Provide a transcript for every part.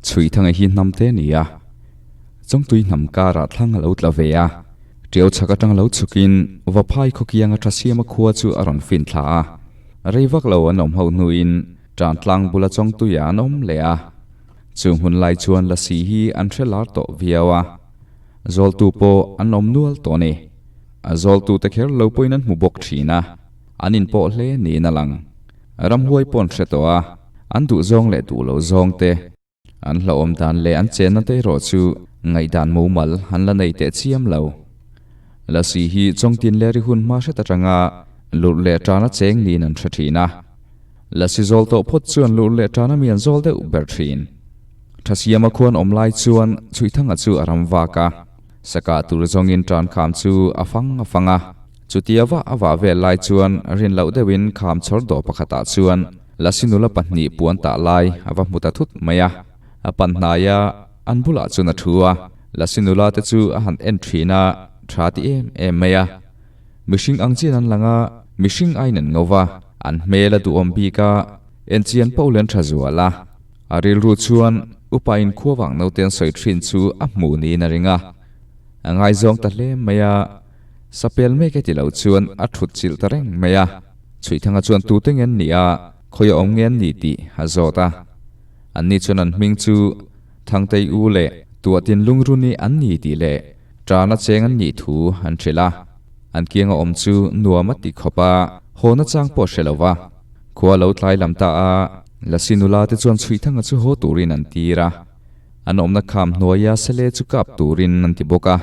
Chhuihthanga hi hnam te a ni a, Chawngtui hnam karah thlang a lo tla ve a, Tiau chhak atang lo chhukin Vaphai khawkianga Thasiama khua chu a rawn fin thla a, rei vak lo an awm ho hnuin Tantlang bula Chawngtuiah an awm leh a, chung hun lai chuan Lasi hi an hre lar tawh viau a, Zawltu pawh an awm nual tawh a ni. A zawltute kher lo pawhin an hmu bawk thin a, an inpawh hle niin a lang. Ramhuai pawh an hre tawh a, an duh zawng leh duh lo zawng te, an hlauhawm dan leh an chenna te erawh chu ngaihdan mumal an la nei teh chiam lo. Lasi hi Chawngtin leh ri hun hma hret atanga lurh leh tana cheng niin an hre thin a. Lasi zawl tawh phawt chuan lurh leh tana mi an zawl deuh ber thin. Thasiama khuan awm lai chuan Chhuihthanga chu a ram vak a. Sakah tur zawngin tan kham chu a fang a fang a. Chutia vah a vah vel lai chuan rin loh deuhin kham chhawr dawh pakhatah chuan Lasi nula pahnih puan tah lai a va hmu ta thut mai a. A pan hnai a, an bulah chuan a thu a. Lasi nula te chu a han en thin a, tha ti em em mai a. Mihring ang chian an lang a, mihring aiin an ngo va, an hmel a duhawm bik a, enchian poh len tha zual a. A rilru chuan upa in khuavang naute an sawi thin chu a hmu niin a ring a, a ngaizawng ta hle mai a, sapel mek e ti lo chuan a thut chilh ta reng mai a. Chhuihthanga chuan tute nge an nih a, khawi a awm nge an nih tih a zawt a. Anni chuan an hming chu Thangtei U leh Tuahtin Lungruni an ni tih leh Tana cheng an nih thu an hrilh a. An kianga awm chu nuam a ti khawp a, haw nachang pawh a hre lo va. Khua lo tlai lam ta a, Lasi nula te chuan Chhuihthanga chu haw turin an tir a. An awmna kham hnuaia sele chu kap turin an ti bawk a.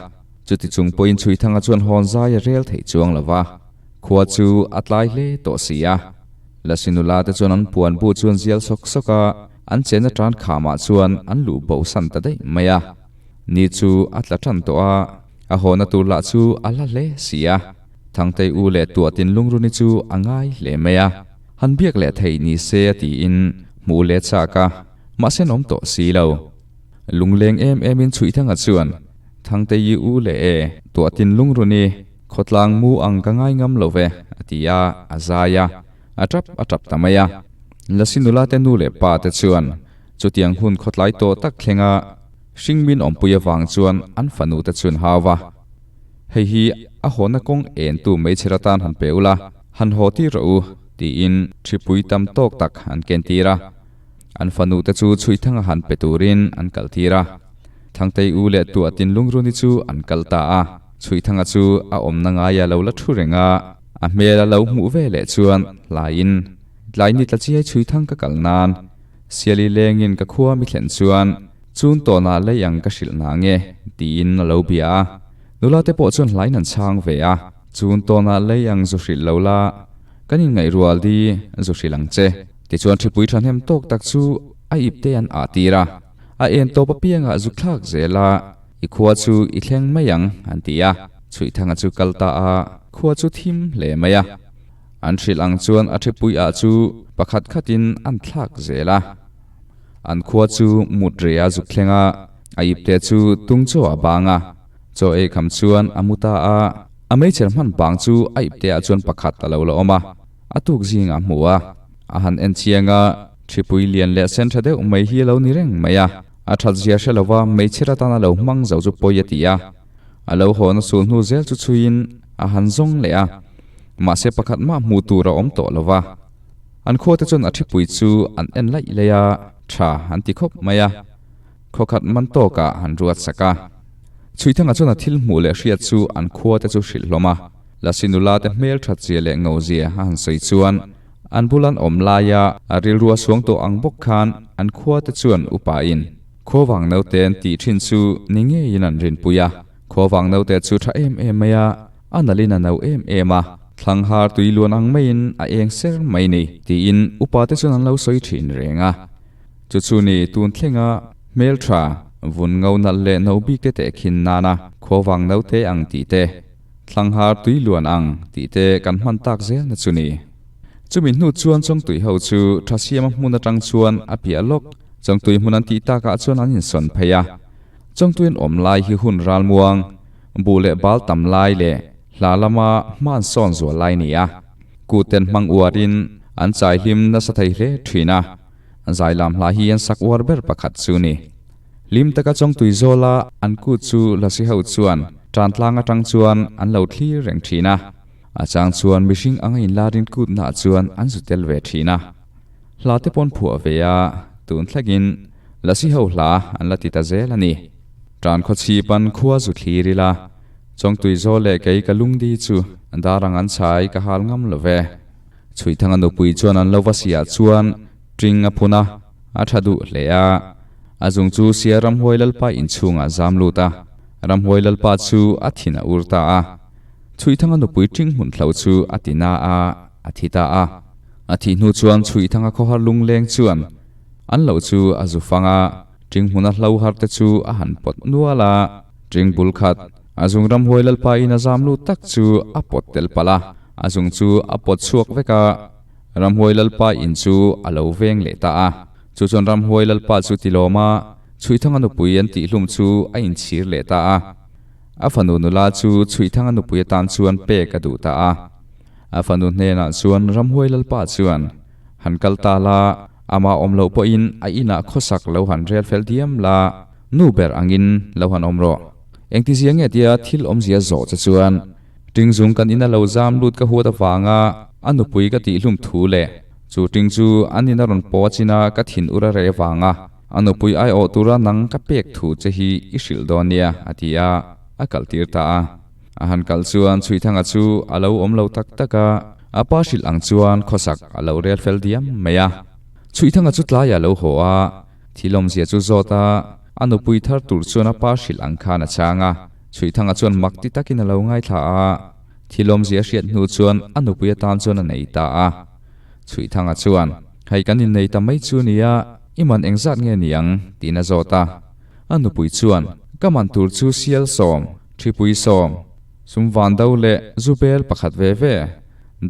Chuti chung pawhin Chhuihthanga chuan hawn zai a rel theih chuang lo va. Khua chu a tlai hle tawh si a. Lasi nula te chuan an puan bu chu an zial sawk sawk a, an chenna tan khamah chuan an luh bo san ta daih mai a. Ni chu a tla tan tawh a, a hawna tur lah chu a la hle si a. Thangtei u leh Tuahtin Lungruni chu a ngai hle mai a, han biak leh theih ni se a tiin hmuh leh chak a, mahse an awm tawh si lo. Lungleng em emin Chhuihthanga chuan, Thangtei u leh e, Tuahtin Lungruni, khawtlang mu ang ka ngai ngam lo ve, a ti a, a zai a, a tap a tap ta mai a. Lasi nula te nu leh pa te chuan chutiang hun khawtlai tawh tak thlenga hringmin awmpui avang chuan an fanu te chuan hau va. Hei hi a hawna kawng entu meichher atan han pe ula, han haw tir rawh u, tiin hripui tam tawk tak an ken tir a. An fanu te chu Chhuihthanga han pe turin an kal tir a. Thangtei u leh Tuah Tinlungruni chu an kal ta a. Chhuihthanga chu a awmna ngaia lo la thu reng a, a hmel a lo hmuh ve leh chuan hlaiin, Tlai ni tla chiai Chhuihthang ka kal nan, Siali lengin ka khua mi thlen chuan, Chun tawnah lei ang ka hrilh na nge? tiin a lo bia a. Nula te pawh chuan hlain an chhang ve a. Chun tawnah lei ang zu hrilh lo la, kan inngaihrual di zu hrilh ang che. Tichuan hripui thahnem tawk tak chu a ip te an ah tir a. A en tawp apiangah zu thlak zel a, I khua chu i thleng mai ang, an ti a. Chhuihthanga chu kal ta a, khua chu thim hle mai a. An hrilh ang chuan a hripui ah chu pakhat khatin an thlak zel a. An khua chu mut rei a zuk thleng a, a ipte chu tung chaw a bang a. Chaw ei kham chuan a mu ta a, a meichher hman bang chu a ipte ah chuan pakhat a lo la awm a, a tuk zing a hmu a. A han en chiang a, hripui lian leh sen tha deuh mai hi a lo ni reng mai a. A that zia hre lova meichher atana lo hmang zo chu pawi a ti a. A lo hawna sul hnu zel chu chhuiin a han zawng leh a, mahse pakhat mah hmuh tur a awm tawh lova. An khuate chuan a thipui chu an en laih laih a, tha an ti khawp mai a. Khawkhat man tawkah han ruat sak a. Chhuihthanga chuan a thil hmuh leh hriat chu an khuate chu hrilh hlawm a. Lasi nula te hmel that zia leh ngo zia a han sawi chuan an bul an awm laia a rilru a suang tawh ang bawk khan an khuate chuan upa in khuavang naute an tih thin chu ni ngeiin an rinpui a. Khuavang naute chu tha em em mai a. A nalhin a no em em a, thlanghar tui luan ang maiin a eng ser mai ni, tiin upa te chuan an lo sawi thin reng a. Chu chu ni tun thlenga hmeltha, vun ngo nalh leh no bik te tehkhin nana khuavang naute ang tih te, thlanghar tui luan ang tih te kan hman tak zel na chu ni. Chumi hnu chuan Chawngtui ho chu Thasiama hmun atang chuan a piah lawk Chawngtui hmun an tih takah chuan an insawn phei a. Chawngtuiin awm lai hi hun ralmuang, Buh leh bal tam lai leh Hla lama hma an sawn zual lai ni a, kuten hmang uarin an chai hlim nasa thei hle thin a, zailam hla hi an sak uar ber pakhat chu ni. Hlim taka Chawngtui zawla an kut chu Lasi ho chuan tan tlang atang chuan an lo thlir reng thin a, a chang chuan mihring anga inlarin kutnaah chuan an zu tel ve thin a. Hla te pawn phuah ve a, tun thlengin Lasi ho hla an la ti ta zel a ni. Tan khawchhip an khua zu thlir ila, Chawngtui zawl leh kei ka lungdi chu dar ang an chhai ka hal ngam lo ve. Chhuihthanga nupui chuan an lo va siah chuan ṭing a phun a, a ṭha duh hle a. A zung chu sia ramhuai lalpa inchhungah zam lut a, ramhuai lalpa chu a thin a ur ta a. Chhuihthanga nupui ṭing hmun hlo chu a ti na a, a thi ta a. A thih hnu chuan Chhuihthanga khawhar lungleng chuan an lo chu a zu fang a, ṭing hmuna hlo har te chu a han pawt nual a. Ṭing bul khat, a zung ramhuai lalpa in a zam lut tak chu a pawt tel palh a, a zung chu a pawt chhuak vek a, ramhuai lalpa in chu a lo veng leh ta a. Chu chuan ramhuai lalpa chu ti lawm a, Chhuihthanga nupui an tihhlum chu a inchhir leh ta a. A fanu nula chu Chhuihthanga nupui atan chuan pek a duh ta a. A fanu hnenah chuan ramhuai lalpa chuan, Han kal ta la, amah awm loh pawhin a inah khawsak lo han rel fel diam la, nu ber angin lo han awm rawh. Engtizia nge tia thil awmzia zawh che chuan Ṭingzung kan ina lo zam lut ka huat avanga a nupui ka tihhlum thu leh chu ṭing chu an ina rawn paw chin a ka thin ur a reh avanga a nupui aiawh tura nang ka pek thu che hi i hrilh dawn nia a ti a, a kaltir ta a. A han kal chuan Chhuihthanga chu a lo awm lo tak tak a, a pa hrilh ang chuan khawsak a lo rel fel diam mai a. Chhuihthanga chu tlaiah a lo haw a, thil awmzia chu zawt a, a nupui thar tur chuan a pa hrilh ang khan a chhang a. Chhuihthanga chuan mak ti takin a lo ngaithla a, thil awmzia a hriat hnu chuan a nupui atan chuan a nei ta a. Chhuihthanga chuan, Hei kan innei ta mai chu nia, i man engzat nge niang? tiin a zawt a. A nupui chuan, Ka man tur chu sial sawm, ṭhipui sawm, sum van do leh zu bel pakhat ve ve,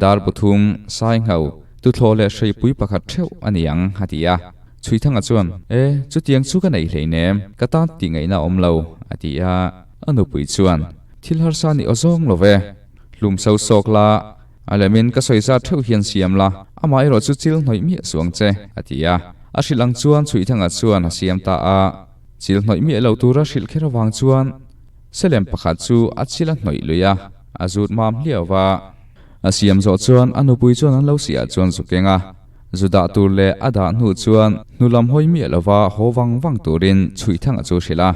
dar buthum, saingho, tuthlawh leh hreipui pakhat ṭheuh a ni ang, a ti a. Chhuihthanga chuan, E, chutiang chu ka nei hleinem, ka tan tih ngaihna a awm lo, a ti a. A nupui chuan, Thil harsa ni aw zawng lo ve, hlum so sawk la, a lemin ka sawi zat ṭheuh hian siam la, amah erawh chu chil hnawih miah suang che, a ti a. A hrilh ang chuan Chhuihthanga chuan a siam ta a. Chil hnawih miah lo tura hrilh kher avang chuan Selem pakhat chu a chil a hnawih lui a, a zut mam hliau va. A siam zawh chuan a nupui chuan an lo siah chuan zu keng a, zu dah tur leh a dah hnu chuan hnu lam hawi miah lova haw vang vang turin Chhuihthanga chu hrilh a.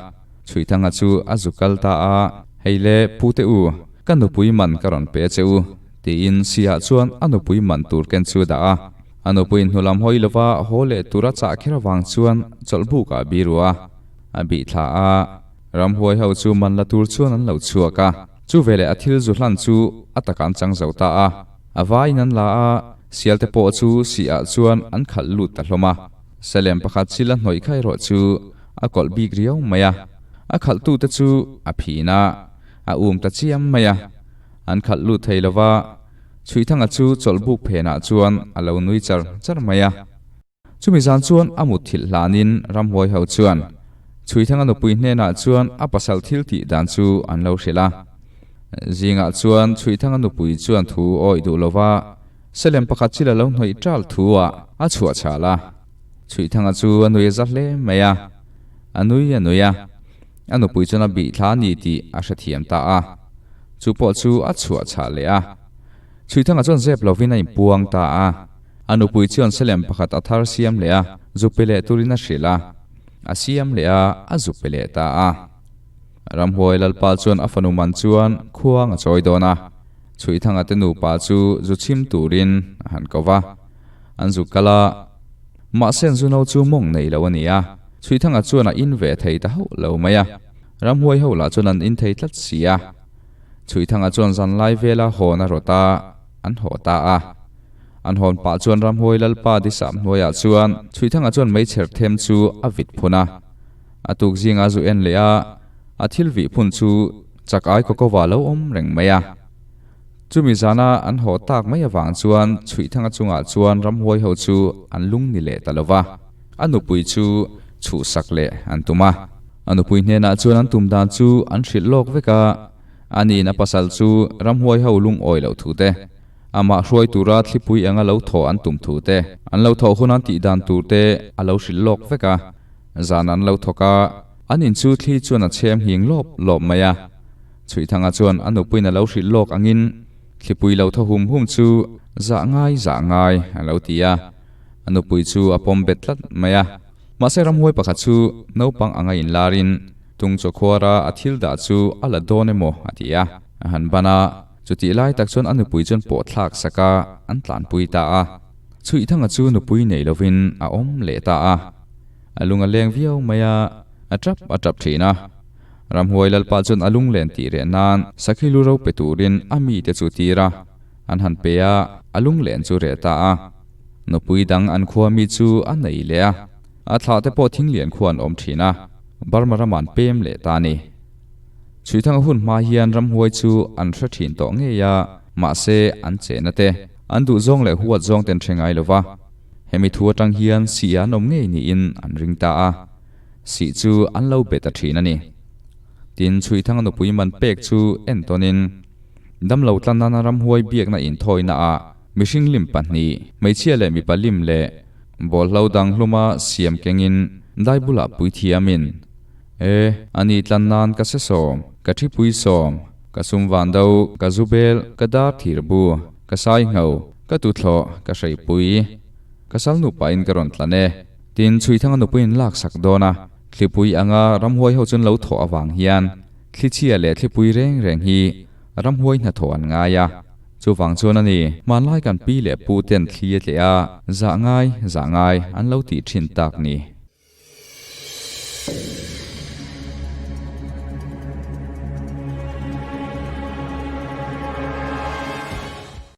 Chhuihthanga chu a zu kal ta a, Hei le Pute u, ka nupui man ka rawn pe che u, tiin siah chuan a nupui man tur ken chu a dah a. A nupuiin hnu lam hawi lova haw leh tura chah kher avang chuan chawlhbuk ah a bi ru a, a bih thla a. Ramhuai ho chu man la tur chuan an lo chhuak a, chu veleh a thil zu hlan chu a takah an chang zo ta a. A vaiin an la a, sial te pawh chu sih ah chuan an khalh lut ta hlawm a. Salem pakhat chil a hnawih kha erawh chu a kawlh bik riau mai a, a khalh tu te chu a phin a, a um ta chiam mai a. An khalh lut thei lova, Chhuihthanga chu chawlhbuk phenah chuan a lo nui char char mai a. Chumi zan chuan a mut thilh hlanin ramhuai ho chuan Chhuihthanga nupui hnenah chuan a pasal thil tih dan chu an lo hrilh a. Zingah chuan Chhuihthanga nupui chuan thu awih duh lova Selem pakhat chil a lo hnawih ṭal thu ah a chhuah chhal a. Chhuihthanga chu a nui a za hle mai a, a nui a nui a. A nupui chuan a bih thla a ni tih a hrethiam ta a. Chu pawh chu a chhuah chhah leh a. Chhuihthanga chuan zep lovin a inpuang ta a. A nupui chuan selem pakhat a thar siam leh a, zu pe leh turin a hrilh a. A siam leh a, a zu pe leh ta a. Ramhuai Lalpa chuan a fanu man chuan khuang a chawi dawn a. Chhuihthanga te nupa chu zu chhim turin a han ko va. An zu kal a. Mahse an zu no chu mawng nei lo a ni a. Chhuihthanga chuan a in ve thei ta hauh lo mai a. Ramhuai ho lah chuan an in thei tlat si a. Chhuihthanga chuan zanlai vela hawn a rawt a, an haw ta a. An hawn pah chuan Ramhuai Lalpa Disam hnuaiah chuan Chhuihthanga chuan meichher them chu a vit phun a. A tuk zinga zu en leh a, a thil vih phun chu chak ai kaw kawah lo awm reng mai a. Chumi zana an haw tak mai avang chuan Chhuihthanga chungah chuan Ramhuai ho chu an lung ni leh ta lo va. A nupui chu chhuhsak leh an tum a. A nupui hnenah chuan an tum dan chu an hrilh lawk vek a. Aniin a pasal chu ramhuai ho lungawi loh thu te, amah hruai tura thlipui anga lo thaw an tum thu te, an lo thawh hun an tih dan tur te a lo hrilh lawk vek a. Zan an lo thawk a, an in chu thli chuan a chhem nghing lawp lawp mai a. Chhuihthanga chuan a nupuiin a lo hrilh lawk angin thlipui lo thaw hum hum chu zah ngai zah ngai a lo ti a. A nupui chu a pawm bet tlat mai a. Mahse ramhuai pakhat chu naupang anga inlarin tung chawkhuara a thil dah chu a la dawn emaw a ti a. A han ban a, chutih lai tak chuan a nupui chuan pawh thlak sak a, an tlanpui ta a. Chhuihthanga chu nupui nei lovin a awm leh ta a. A lung a leng viau mai a, a tap a tap thin a. Ramhuai Lalpa chuan a lunglen tih reh nan sakhi lu ro pe turin a mite chu tir a, an han pe a, a lunglen chu reh ta a. Nupui dang an khua mi chu a nei leh a, a thlah te pawh thinglian khua an awm thin a, Burma ramah an pem leh ta a ni. Chhuihthanga hun hma hian ramhuai chu an hre thin tawh ngei a, mahse an chehna te, an duhzawng leh huat zawng te an hre ngai lo va. Hemi thu atang hian sih an awm ngei niin an ring ta a, sih chu an lo be ta thin a ni. Tin, Chhuihthanga nupui man pek chu entawnin damlo tlan nana ramhuai biakna inthawina ah mihring lim pahnih, hmeichhia leh mipa lim leh bawlhlo dang hluma siam kengin dai bulah puithiamin, E, a ni tlan nan ka se sawm, ka thipui sawm, ka sum van do, ka zu bel, ka dar thir bu, ka sai ngho, Ka tuthlawh, ka hreipui, ka sal nupain ka rawn tlan e. Tin, Chhuihthanga nupuiin lak sak dawn a, thlipui anga ramhuai ho chuan lo thawh avang hian thlichhia leh thlipui reng reng hi ramhuai hnathawh an ngai a. Chuvang chuan a ni, hmanlai kan pi leh pu ten thli a tleh a, zah ngai, zah ngai an lo tih thin tak ni.